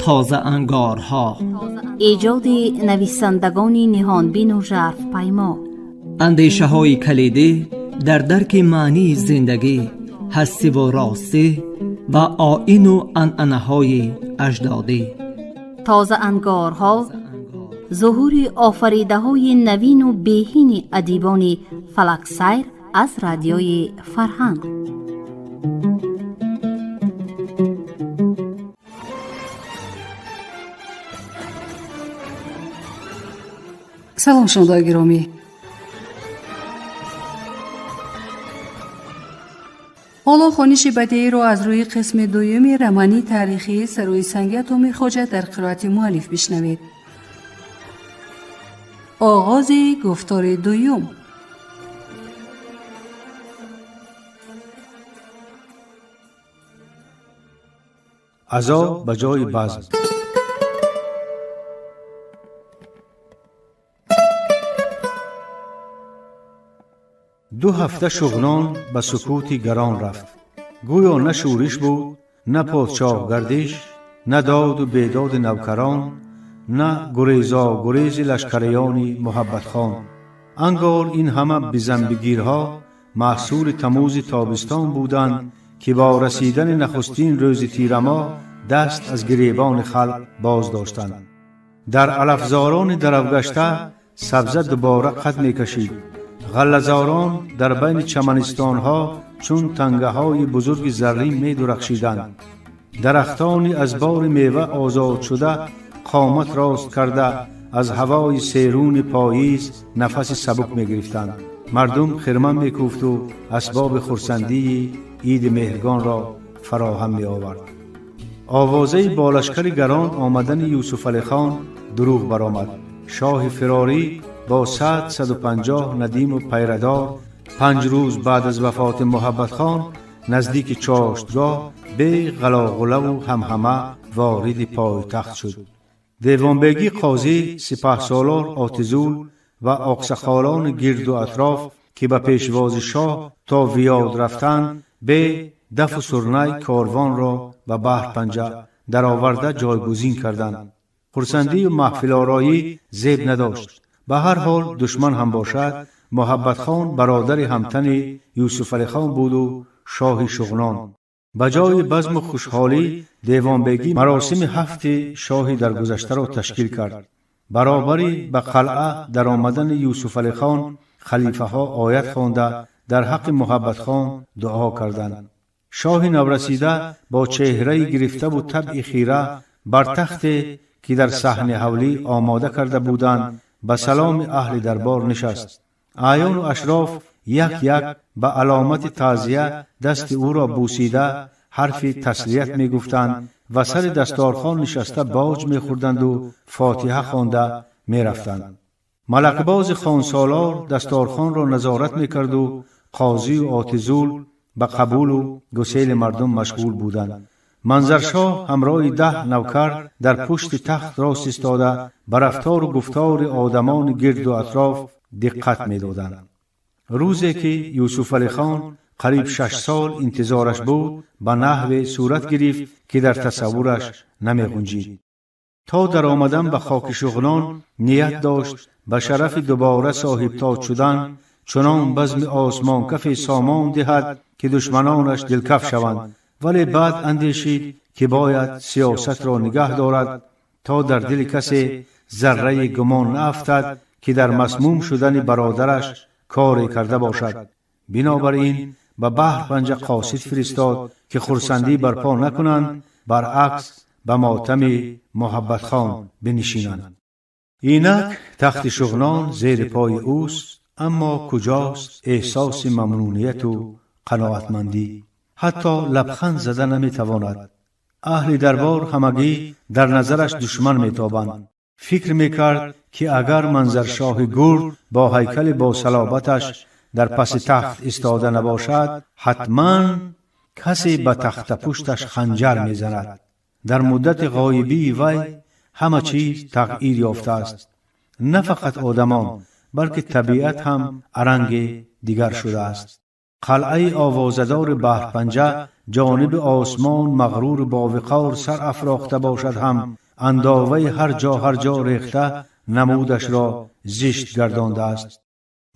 Тозаангорҳо. Эҷоди нависандагони ниҳонбину жарфпаймо. Андешаҳои калидӣ дар дарки маънии зиндагӣ, ҳастиву ростӣ ва оину анъанаҳои аҷдодӣ. Тозаангорҳо зуҳури офаридаҳои навину беҳини адибони фалаксайр аз Радиои Фарҳанг. Салом, шунавандаои гиромӣ. Ҳоло хониши бадеиро аз рӯи қисми дуюми романи таърихии «Сарои санги атоми хоҷа» дар қироати муаллиф бишнавед. Оғози гуфтори дуюм. Азо ба ҷои базм. 2 ҳафта Шуғнон ба сукути гарон рафт. Гӯё на шӯриш буд, на подшоҳгардиш, на доду бедоди навкарон, на гурезогурези лашкариёни Муҳаббатхон. Ангор ин ҳама бизанбигирҳо маҳсули тамӯзи тобистон буданд, ки бо расидани нахустин рӯзи тирамоҳ даст аз гиребони халқ боз доштанд. Дар алафзорони даравгашта сабза дубора қад мекашид. Ғаллазорон дар байни чаманистонҳо чун тангаҳои бузурги заррин медурахшиданд. Дарахтони аз бори мева озодшуда қомат рост карда, аз ҳавои серуни поиз нафаси сабук мегирифтанд. Мардум хирман мекӯфту асбоби хурсандии иди Меҳргонро фароҳам меовард. Овозаи бо лашкари гарон омадани Юсуфалихон дурӯғ баромад. Шоҳи фирорӣ бо 100-150 надиму пайрадор 5 рӯз баъд аз вафоти Муҳаббатхон наздики чоштгоҳ бе ғалоғулаву ҳамҳама вориди пойтахт шуд. Девонбегӣ, қозӣ, сипаҳсолор Отизул ва оқсақолони гирду атроф, ки ба пешвози шоҳ то Виёд рафтанд, бе дафу сурнай корвонро ба Баҳр Панҷа дароварда ҷойгузин карданд. Хурсандию маҳфилороӣ зеб надошт. Ба ҳар ҳол, душман ҳам бошад, Муҳаббатхон бародари ҳамтани Юсуфалихон буду шоҳи Шуғнон. Ба ҷои базму хушҳолӣ девонбегӣ маросими ҳафти шоҳи даргузаштаро ташкил кард. Баробари ба қалъа даромадани Юсуфалихон халифаҳо оят хонда, дар ҳаққи Муҳаббатхон дуо карданд. Шоҳи наврасида бо чеҳраи гирифтаву табъи хира бар тахте, ки дар саҳни ҳавлӣ омода карда буданд, ба саломи аҳли дарбор нишаст. Аъёну ашроф як як ба аломати таъзия дасти ӯро бусида, ҳарфи таслият мегуфтанд ва сари дасторхон нишаста боҷ мехӯрданду фотиҳа хонда мерафтанд. Малакбози хонсолор дасторхонро назорат мекарду қозию Отизул ба қабулу гусели мардум машғул буданд. Манзаршоҳ ҳамроҳи 10 навкар дар пушти тахт рост истода, ба рафтору гуфтори одамони гирду атроф диққат медоданд. Рӯзе, ки Юсуфалихон қариб 6 сол интизораш буд, ба наҳве сурат гирифт, ки дар тасаввураш намеғунҷид. То даромадан ба хоки Шуғнон ният дошт ба шарафи дубора соҳибтоҷ шудан чунон базми осмонкафе сомон диҳад, ки душманонаш дилкаф шаванд, вале баъд андешид, ки бояд сиёсатро нигаҳ дорад, то дар дили касе зарраи гумон наафтад, ки дар масмум шудани бародараш коре карда бошад. Бинобар ин ба Баҳр Панҷа қосид фиристод, ки хурсандӣ барпо накунанд, баръакс, ба мотами Муҳаббатхон бинишинанд. Инак тахти Шуғнон зери пои ӯст, аммо куҷост эҳсоси мамнунияту қаноатмандӣ? Ҳатто лабханд зада наметавонад. Аҳли дарбор ҳамагӣ дар назараш душман метобанд. Фикр мекард, ки агар Манзаршоҳи гурд бо ҳайкали босалобаташ дар паси тахт истода набошад, ҳатман касе ба тахтапушташ ханҷар мезанад. Дар муддати ғоибии вай ҳама чиз тағйир ёфтааст. На фақат одамон, балки табиат ҳам аранге дигар шудааст. Қалъаи овозадори Баҳрпанҷа ҷониби осмон мағруру бовиқор сар афрохта бошад ҳам, андоваи ҳар ҷо ҳар ҷо рехта намудашро зишт гардондааст.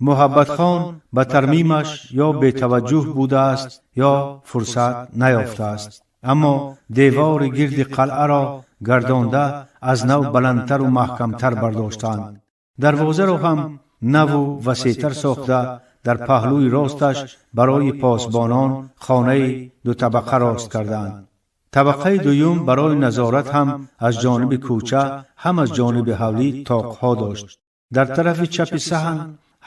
Муҳаббатхон ба тармимаш ё бетаваҷҷӯҳ будааст, ё фурсат наёфтааст. Аммо девори гирди қалъаро гардонда, аз нав баландтару маҳкамтар бардоштаанд. Дарвозаро ҳам наву васеътар сохта, дар паҳлӯи росташ барои посбонон хонаи дутабақа рост кардаанд. Табақаи дуюм барои назорат ҳам аз ҷониби кӯча, ҳам аз ҷониби ҳавлӣ тоқҳо дошт. Дар тарафи чапи саҳн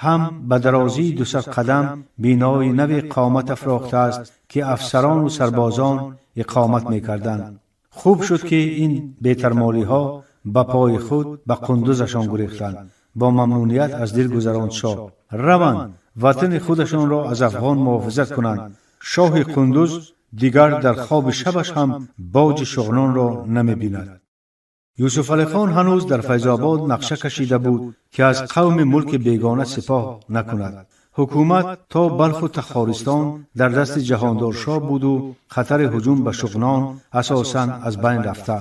ҳам ба дарозии 200 қадам бинои нави қомат афрохтааст, ки афсарону сарбозон иқомат мекарданд. Хуб шуд, ки ин бетармолиҳо ба пои худ ба Қундузашон гурехтанд, бо мамнуният аз дил гузаронд шоҳ. Раванд, ватани худашонро аз афғон муҳофизат кунанд. Шоҳи Қундуз дигар дар хоби шабаш ҳам боҷи Шуғнонро намебинад. Юсуфалихон ҳанӯз дар Файзобод нақша кашида буд, ки аз қавми мулки бегона сипоҳ накунад. Ҳукумат то Балху Тахористон дар дасти Ҷаҳондоршоҳ буду хатари ҳуҷум ба Шуғнон асосан аз байн рафта.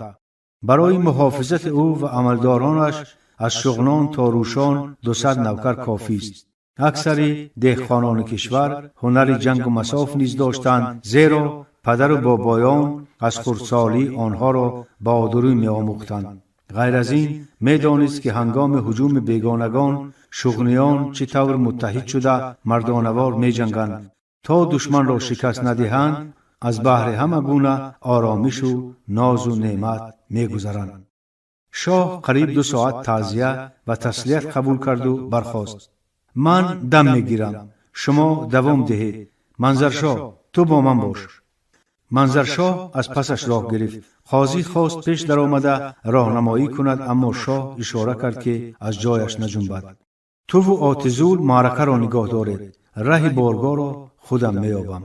Барои муҳофизати ӯ ва амалдоронаш аз Шуғнон то Рӯшон 200 навкар кофист. Аксари деҳқонони кишвар ҳунари ҷангу масоф низ доштанд, зеро падару бобоён аз хурдсолӣ онҳоро баҳодурӣ меомӯхтанд. Ғайр аз ин, медонист, ки ҳангоми ҳуҷуми бегонагон шуғниён чӣ тавр муттаҳид шуда, мардонавор меҷанганд. То душманро шикаст надиҳанд, аз баҳри ҳама гуна оромишу нозу неъмат мегузаранд. Шоҳ қариб 2 соат таъзия ва таслият қабул карду бархост. «Ман дам мегирам, шумо давом диҳед. Манзаршоҳ, ту бо ман бош». Манзаршоҳ аз пасаш роҳ гирифт. Қозӣ хост пеш даромада роҳнамоӣ кунад, аммо шоҳ ишора кард, ки аз ҷояш наҷунбад. «Туву Отизул маъракаро нигоҳ доред, раҳи боргоҳро худам меёбам».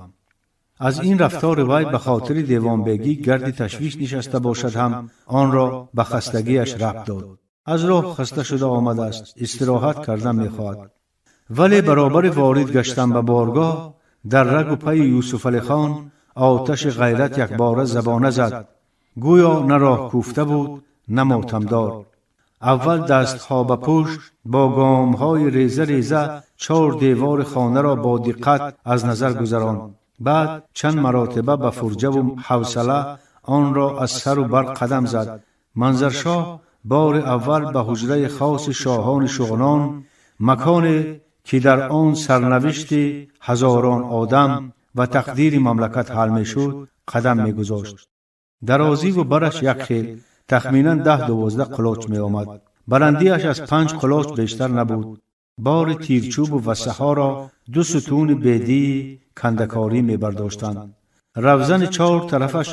Аз ин рафтори вай ба хотири девонбегӣ гарди ташвиш нишаста бошад ҳам, онро ба хастагиаш рабт дод. Аз роҳ хаста шуда омадааст, истироҳат кардан мехоҳад. Вале баробари ворид гаштан ба боргоҳ дар рагу пайи Юсуфалихон оташи ғайрат якбора забона зад. Гӯё на роҳ кӯфта буд, на мотамдор. Аввал дастҳо ба пушт, бо гомҳои реза реза чор девори хонаро бо диққат аз назар гузаронд. Баъд чанд маротиба ба фурҷаву ҳавсала онро аз сару бар қадам зад. Манзаршоҳ бори аввал ба ҳуҷраи хоси шоҳони Шуғнон, маконе ки дар он сарнавишти ҳазорон одам ва тақдири мамлакат ҳал мешуд, қадам мегузошт. Дарозиву бараш як хел, тахминан 10-12 қулоч меомад. Баландиаш аз 5 қулоч бештар набуд. Бори тирчӯбу васаҳоро ду сутуни бедии кандакорӣ мебардоштанд. Равзани чор тарафаш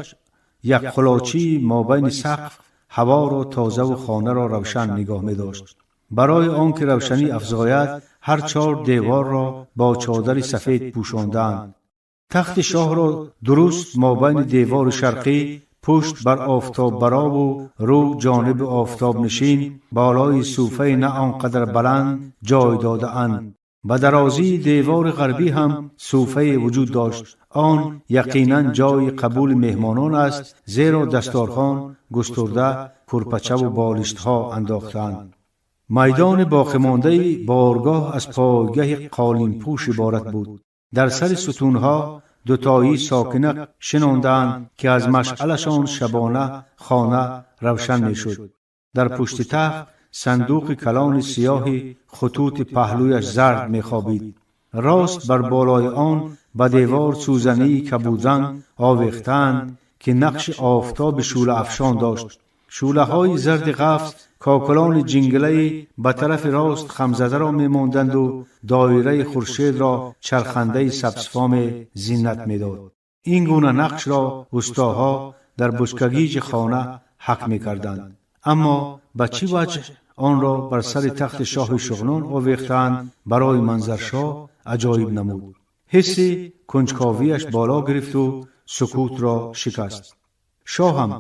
якқулочии мобайни сақф ҳаворо тозаву хонаро равшан нигоҳ медошт. Барои он ки равшанӣ афзояд, ҳар чор деворро бо чодари сафед пӯшондаанд. Тахти шоҳро дуруст мобайни девори шарқӣ, пушт бар офтоббарову рӯ ҷониби офтобнишин, болои суфаи на он қадар баланд ҷой додаанд. Ба дарозии девори ғарбӣ ҳам суфае вуҷуд дошт. Он яқинан ҷои қабули меҳмонон аст, зеро дасторхон густурда, курпачаву болиштҳо андохтаанд. Майдони боқимондаи боргоҳ аз пойгаҳи қолинпӯш иборат буд. Дар сари сутунҳо дутоӣ сокина шинондаанд, ки аз машъалашон шабона хона равшан мешуд. Дар пушти тахт сандуқи калони сиёҳи хутути паҳлӯяш зард мехобид. Рост бар болои он ба девор сӯзании кабудранг овехтаанд, ки нақши офтоби шӯлаафшон дошт. Шӯлаҳои зарди ғафз кокулони ҷингилаи ба тарафи рост хамзадаро мемонданду доираи хуршедро чархандаи сабзфоме зинат медод. Ин гуна нақшро устоҳо дар бучкагиҷи хона ҳак мекарданд, аммо ба чӣ ваҷҳ онро бар сари тахти шоҳи Шуғнон овехтаанд, барои Манзаршоҳ аҷоиб намуд. Ҳисси кунҷковиаш боло гирифту сукутро шикаст: «Шоҳам,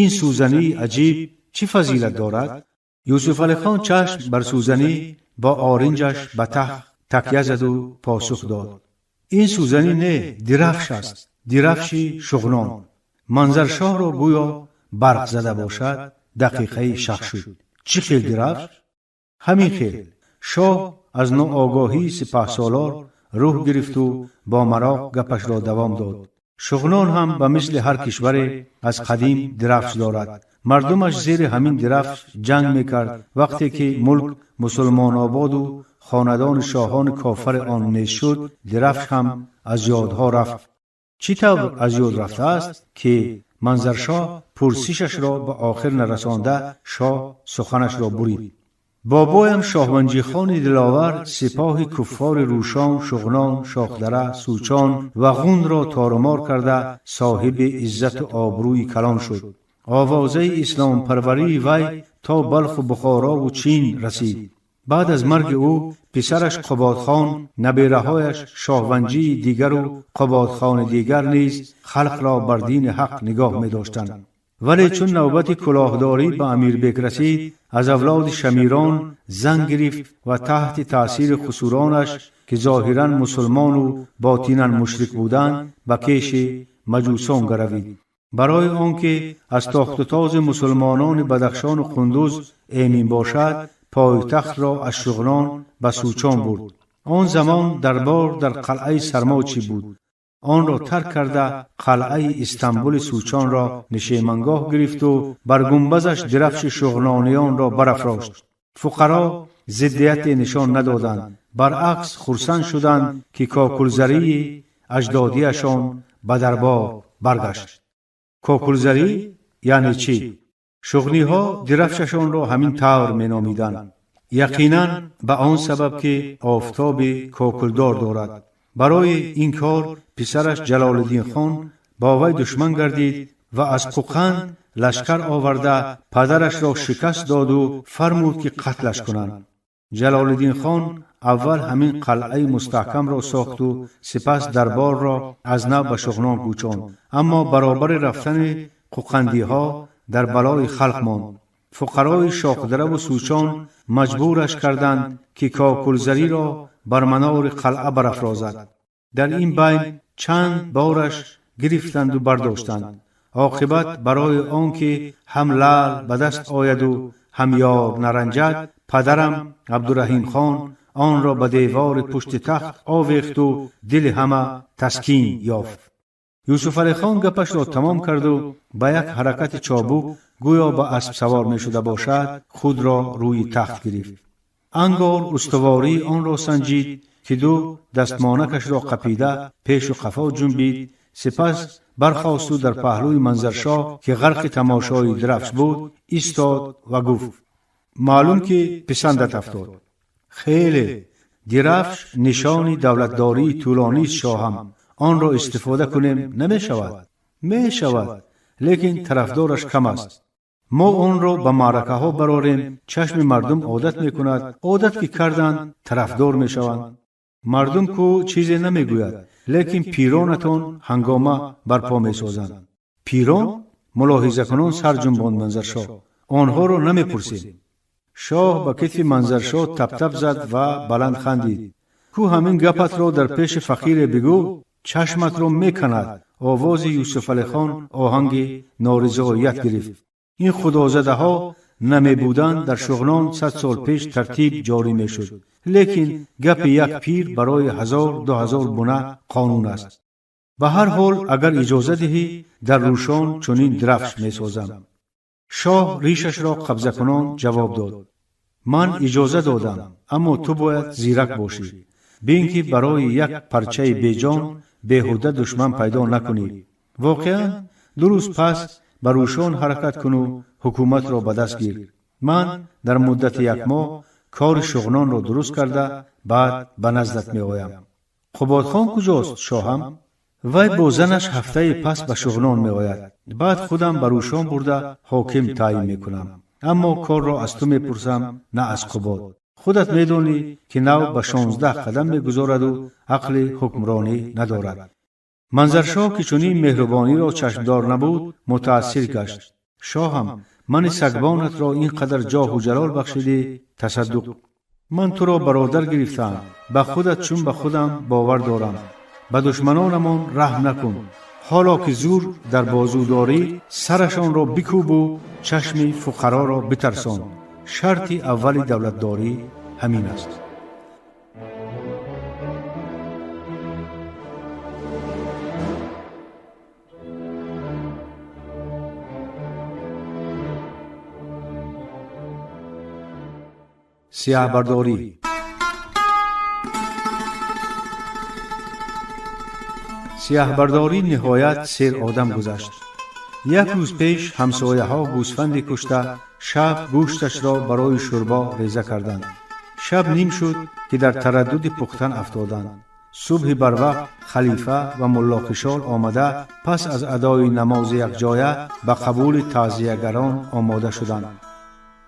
ин сӯзании аҷиб чӣ фазилат дорад?» Юсуфалихон чашм бар сӯзанӣ бо оринҷаш ба тахт такя заду посух дод: «Ин сӯзанӣ не, дирафш аст». Дирафши Шуғнон. Манзаршоҳро гӯё барқ зада бошад, дақиқаи шах шуд. Чӣ хел дирафш? Ҳамин хел. Шоҳ аз ноогоҳии сипаҳсолор рӯҳ гирифту бо мароқ гапашро давом дод. Шуғнон ҳам ба мисли ҳар кишваре аз қадим дирафш дорад. Мардумаш зери ҳамин дирафш ҷанг мекард. Вақте ки мулк мусулмонободу хонадони шоҳони кофари он нест шуд, дирафш ҳам аз ёдҳо рафт. Чӣ тавр аз ёд рафтааст, ки Манзаршоҳ пурсишашро ба охир нарасонда, шоҳ суханашро бурид. Бобоям Шоҳманҷихони Диловар сипоҳи куффори Рӯшон, Шуғнон, Шохдара, Сучон ва Ғунро торумор карда, соҳиби иззату обрӯи калон шуд. Овозаи исломпарварии вай то Балху Бухорову Чин расид. Баъд аз марги ӯ писараш Қубодхон, набераҳояш Шоҳванҷии дигару Қубодхони дигар низ халқро бар дини ҳақ нигоҳ медоштанд. Вале чун навбати кулоҳдорӣ ба Амирбек расид, аз авлоди Шамирон зан гирифт ва таҳти таъсири хусуронаш, ки зоҳиран мусулмону ботинан мушрик буданд, ба кеши маҷусон гаравид. Барои он ки аз тохтутози мусулмонони Бадахшону Қундуз эмин бошад, пойтахтро аз Шуғнон ба Сучон бурд. Он замон дарбор дар қалъаи Сармочӣ буд. Онро тарк карда, қалъаи Истанбули Сучонро нишемангоҳ гирифту бар гумбазаш дирафши шуғнониёнро барафрошт. Фуқаро зиддияте нишон надоданд, баръакс хурсанд шуданд, ки кокулзарии аҷдодиашон ба дарбор баргашт. Кокулзарӣ яъне чӣ? Шуғниҳо дирафшашонро ҳамин тавр меномиданд, яқинан ба он сабаб, ки офтоби кокулдор дорад. Барои ин кор писараш Ҷалолиддинхон бо вай душман гардид ва аз Қуқанд лашкар оварда, падарашро шикаст доду фармуд, ки қатлаш кунанд. Ҷалолиддинхон аввал ҳамин қалъаи мустаҳкамро сохту сипас дарборро аз нав ба Шуғнон кӯчонд. Аммо баробари рафтани қуқандиҳо дар балои халқ монд. Фуқарои Шоҳдараву Сучон маҷбураш карданд, ки кокулзариро бар манори қалъа барафрозад. Дар ин байн чанд бораш гирифтанду бардоштанд. Оқибат, барои он ки ҳам лаъл ба даст ояду ҳам ёр наранҷад, падарам Абдураҳимхон онро ба девори пушти тахт овехту дили ҳама таскин ёфт. Юсуфалихон гапашро тамом карду ба як ҳаракати чобук, гӯё ба аспсавор мешуда бошад, худро рӯи тахт гирифт. Ангор устувории онро санҷид, ки ду дастмонакашро қапида, пешу қафо ҷунбид. Сипас бархосту дар паҳлӯи Манзаршоҳ, ки ғарқи тамошои дирафш буд, истод ва гуфт: «Маълум, ки писандат афтод?» «Хеле. Дирафш нишони давлатдории тӯлонист, шоҳам. Онро истифода кунем, намешавад?» «Мешавад, лекин тарафдораш кам аст. Мо онро ба маъракаҳо барорем, чашми мардум одат мекунад. Одат ки карданд, тарафдор мешаванд. Мардум ку чизе намегӯяд, лекин пиронатон ҳангома барпо месозанд». «Пирон?» — мулоҳизакунон сар ҷунбонд Манзаршоҳ. «Онҳоро намепурсем». Шоҳ ба китфи Манзаршоҳ таптап зад ва баланд хандид. «Ку ҳамин гапатро дар пеши фақире бигӯ, чашматро меканад». Овози Юсуфалихон оҳанги норизоият гирифт. «Ин худозадаҳо намебуданд, дар Шуғнон 100 сол пеш тартиб ҷорӣ мешуд. Лекин гапи як пир барои 1000-2000 буна қонун аст. Ба ҳар ҳол, агар иҷоза диҳӣ, дар Рӯшон чунин дирафш месозам». Шоҳ ришашро қабзакунон ҷавоб дод: «Ман иҷоза додам, аммо ту бояд зирак бошӣ. Бин, ки барои як парчаи беҷон беҳуда душман пайдо накунӣ. Воқеан, 2 рӯз пас ба Рӯшон ҳаракат куну ҳукуматро ба даст гир. Ман дар муддати як моҳ кори Шуғнонро дуруст карда, баъд ба наздат меоям». «Қубодхон куҷост, шоҳам?» «Вай бо занаш ҳафтаи пас ба Шуғнон меояд. Баъд худам ба Рӯшон бурда, ҳоким таъйин мекунам. Аммо корро аз ту мепурсам, на аз Қубод. Худат медонӣ, ки нав ба 16 қадам мегузораду ақли ҳукмронӣ надорад». Манзаршоҳ, ки чунин меҳрубониро чашмдор набуд, мутаассир гашт. «Шоҳам, мани сагбонатро ин қадар ҷоҳу ҷалол бахшидӣ, тасаддуқ. Ман туро бародар гирифтаам, ба худат чун ба худам бовар дорам. Ба душманонамон раҳм накун». Ҳоло ки зӯр дар бозу дорӣ, сарашонро бикӯбу чашми фуқароро битарсон. Шарти аввали давлатдорӣ ҳамин аст. Сияҳбардорӣ. Сияҳбардорӣ ниҳоят сер одам гузашт. Як рӯз пеш ҳамсояҳо гӯсфанде кушта, шаб гӯшташро барои шӯрбо реза карданд. Шаб ним шуд, ки дар тараддуди пухтан афтоданд. Субҳи барвақт халифа ва Муллохишол омада, пас аз адои намози якҷоя ба қабули таъзиягарон омода шуданд.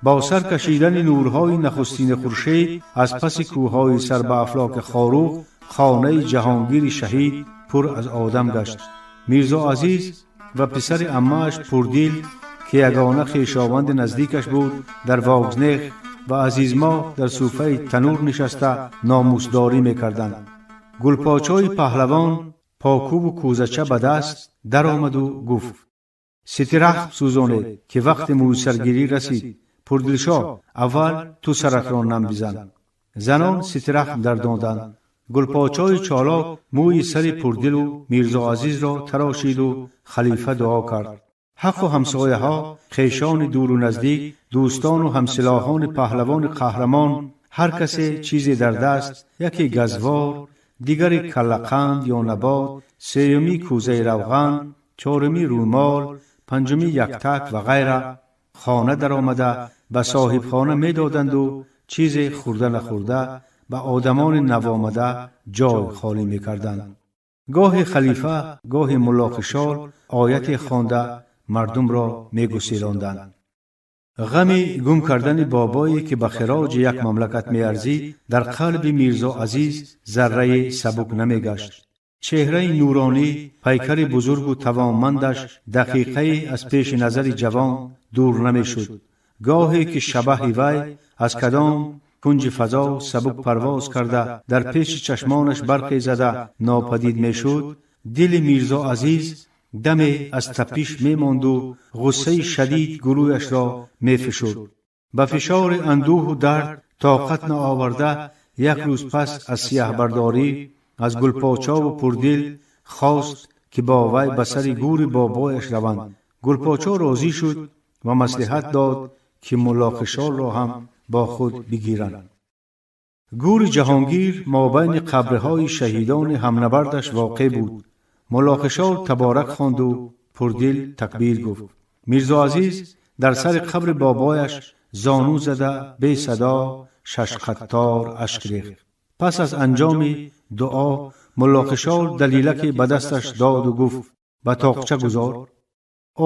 Бо сар кашидани нурҳои нахустини хуршед аз паси кӯҳҳои сар ба афлоки Хоруғ, хонаи Ҷаҳонгири шаҳид пур аз одам гашт. Мирзо Азиз ва писари аммааш Пурдил, ки ягона хешованди наздикаш буд, дар Вогзнех ва Азизмоҳ дар суфаи танур нишаста номусдорӣ мекарданд. Гулпочои паҳлавон покубу кӯзача ба даст даромаду гуфт: «Ситирахм сӯзонед, ки вақти мӯйсаргирӣ расид. Пурдилшоҳ, аввал ту саратро нам бизан». Занон ситирахм дардонданд. Гулпочои чолок мӯи сари Пурдилу Мирзоазизро тарошиду халифа дуо кард. Ҳаққу ҳамсояҳо, хешони дуру наздик, дӯстону ҳамсилоҳони паҳлавони қаҳрамон, ҳар касе чизе дар даст, яке газвор, дигаре каллақанд ё набот, сеюмӣ кӯзаи равған, чорумӣ рӯмол, панҷумӣ яктак ва ғайра, хона даромада ба соҳибхона медоданду чизе хӯрда нахӯрда ба одамони навомада ҷой холӣ мекарданд. Гоҳе халифа, гоҳе Муллохишол ояте хонда мардумро мегусилонданд. Ғами гум кардани бобое, ки ба хироҷи як мамлакат меарзид, дар қалби Мирзо Азиз заррае сабук намегашт. Чеҳраи нуронӣ, пайкари бузургу тавонмандаш дақиқае аз пеши назари ҷавон дур намешуд. Гоҳе ки шабаҳи вай аз кадом кунҷи фазо сабук парвоз карда, дар пеши чашмонаш барқе зада нопадид мешуд, дили Мирзо Азиз даме аз тапиш мемонду ғуссаи шадид гулӯяшро мефишурд. Ба фишори андӯҳу дард тоқат наоварда, як рӯз пас аз сияҳбардорӣ аз Гулпочову Пурдил хост, ки бо вай ба сари гӯри бобояш раванд. Гулпочо розӣ шуд ва маслиҳат дод, ки Муллохишолро ҳам бо худ бигиранд. Гӯри Ҷаҳонгир мобайни қабрҳои шаҳидони ҳамнабардаш воқеъ буд. Муллохишол таборак хонду Пурдил такбир гуфт. Мирзоазиз дар сари қабри бобояш зону зада, бесадо шашқаттор ашк рехт. Пас аз анҷоми дуо Муллохишол далилаке ба дасташ доду гуфт: «Ба тоқча гузор».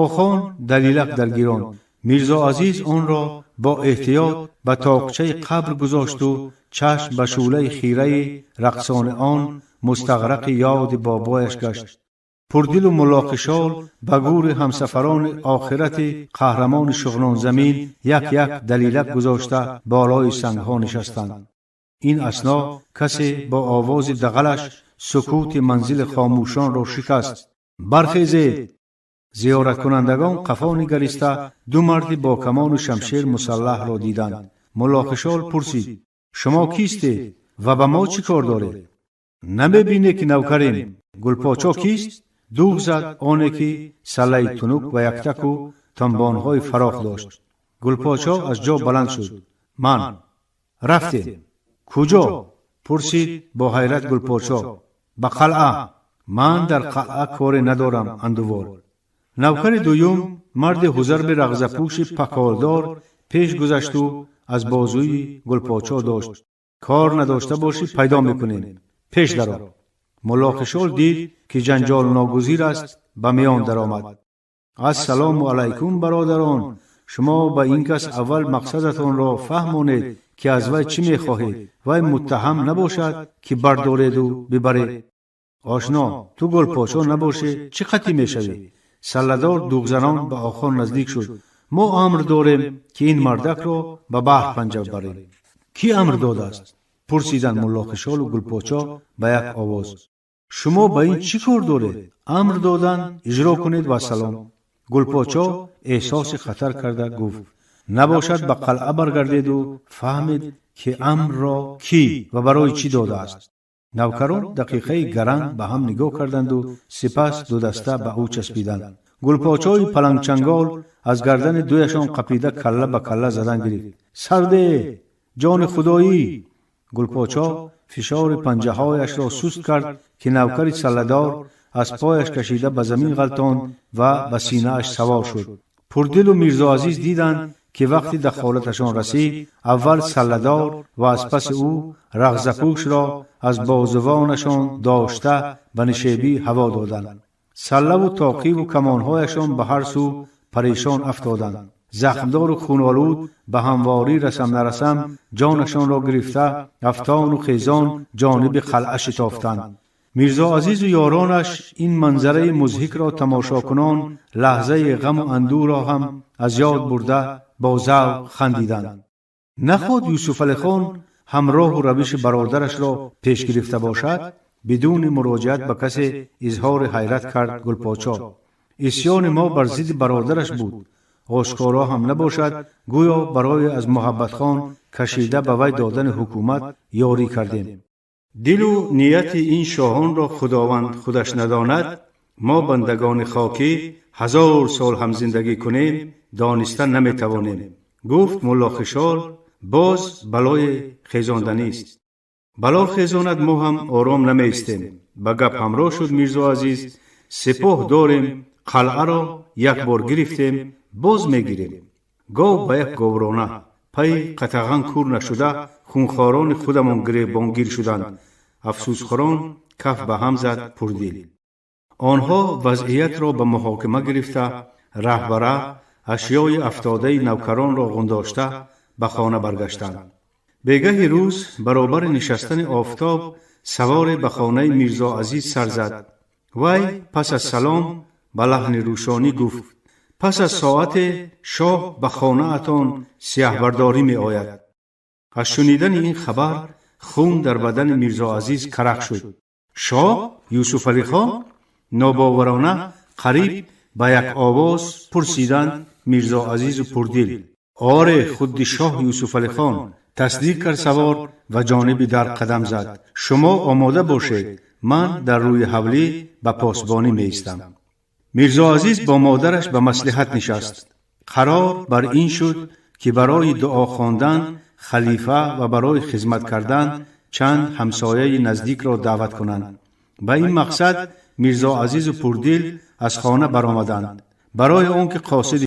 Охон далилак даргиронд. Мирзоазиз онро бо эҳтиёт ба тоқчаи қабр гузошту чашм ба шӯълаи хираи рақсони он мустағрақи ёди бобояш гашт. Пурдилу Муллоқишол ба гӯри ҳамсафарони охирати қаҳрамони шуғнонзамин як як далилак гузошта, болои сангҳо нишастанд. Ин асно касе бо овози дағалаш сукути манзили хомӯшонро шикаст: «Бархезед!» Зиёраткунандагон қафо нигариста, ду марди бо камону шамшер мусаллаҳро диданд. Муллоқишол пурсид: «Шумо кистед ва ба мо чӣ кор доред?» «Намебинед, ки навкарем? Гулпочо кист?» Дуғ зад оне, ки саллаи тунук ва яктаку тамбонҳои фарох дошт. Гулпочо аз ҷо баланд шуд: «Ман рафтем». «Куҷо?» пурсид бо ҳайрат Гулпочо. «Ба қалъа». «Ман дар қалъа коре надорам, андувор». Навкари дуюм, марди ҳузарби рағзапӯши паколдор, пеш гузашту аз бозуи Гулпочо дошт: «Кор надошта бошӣ, пайдо мекунем, пеш даро». Муллоқишол дид, ки ҷанҷолногузир аст, ба миён даромад: «Ассалому алайкум, бародарон! Шумо ба ин кас аввал мақсадатонро фаҳмонед, ки аз вай чӣ мехоҳед. Вай муттаҳам набошад, ки бардореду бибаред». «Ошно, ту Гулпочо набошӣ, чӣ қатӣ мешавӣ?» Салладор дуғзанон ба охон наздик шуд: «Мо амр дорем, ки ин мардакро ба баҳр панҷа барем». «Кӣ амр додааст?» пурсиданд Муллоқишолу Гулпочо ба як овоз. Шумо ба ин чӣ кор доред? Амр доданд, иҷро кунед, вассалом. Гулпочо эҳсоси хатар карда гуфт: набошад, ба қалъа баргардеду фаҳмед, ки амрро кӣ ва барои чӣ додааст. Навкарон дақиқаи гаранг ба ҳам нигоҳ карданду сипас дудаста ба ӯ часпиданд. Гулпочои палангчангол аз гардани дуяшон қапида, калла ба калла задан гирифт. Сарде, ҷони худоӣ! Гулпочо фишори панҷаҳояшро суст кард, ки навкари салладор аз пояш кашида ба замин ғалтонд ва ба синааш савор шуд. Пурдилу Мирзоазиз диданд, ки вақти дахолаташон расид, аввал салладор ва аз паси ӯ рағзапӯшро аз бозувонашон дошта ба нишебӣ ҳаво доданд. Саллаву тоқиву камонҳояшон ба ҳар сӯ парешон афтоданд. Захмдору хунолуд ба ҳамворӣ расам нарасам ҷонашонро гирифта, афтону хезон ҷониби қалъа шитофтанд. Мирзоазизу ёронаш ин манзараи музҳикро тамошокунон, лаҳзаи ғаму андӯҳро ҳам аз ёд бурда, бо завқ хандиданд. Наход Юсуфалихон ҳамроҳу равиши бародарашро пеш гирифта бошад? Бидуни муроҷиат ба касе изҳори ҳайрат кард Гулпочо. Исьёни мо бар зидди бародараш буд, ошкоро ҳам набошад, гӯё барои аз Муҳаббатхон кашида ба вай додани ҳукумат ёрӣ кардем. Дилу нияти ин шоҳонро Худованд худаш надонад, мо бандагони хокӣ 1000 сол ҳам зиндагӣ кунем, дониста наметавонем, гуфт Мулло Хишол. Боз балое хезонданист. Бало хезонад, мо ҳам ором намеистем, ба гап ҳамроҳ шуд Мирзоазиз. Сипоҳ дорем, қалъаро як бор гирифтем, боз мегирем. Гов ба як говрона пайи қатаған кур нашуда, хунхорони худамон гиребонгир шуданд, афсӯсхӯрон каф ба ҳам зад Пурдил. Онҳо вазъиятро ба муҳокима гирифта, раҳбара ашёи афтодаи навкаронро ғундошта ба хона баргаштанд. Бегаҳи рӯз, баробари нишастани офтоб, саворе ба хонаи Мирзоазиз сар зад. Вай пас аз салом ба лаҳни рӯшонӣ гуфт: пас аз соате шоҳ ба хонаатон сияҳбардорӣ меояд. Аз шунидани ин хабар хун дар бадани Мирзоазиз карах шуд. Шоҳ Юсуфалихон? Нобоварона, қариб ба як овоз пурсиданд Мирзоазизу Пурдил. Оре, худди шоҳ Юсуфалихон, тасдиқ кард савор ва ҷониби дар қадам зад. Шумо омода бошед, ман дар рӯи ҳавлӣ ба посбонӣ меистам. Мирзоазиз бо модараш ба маслиҳат нишаст. Қарор бар ин шуд, ки барои дуо хондан халифа ва барои хизмат кардан чанд ҳамсояи наздикро даъват кунанд. Ба ин мақсад Мирзоазизу Пурдил аз хона баромаданд, барои он ки қосиди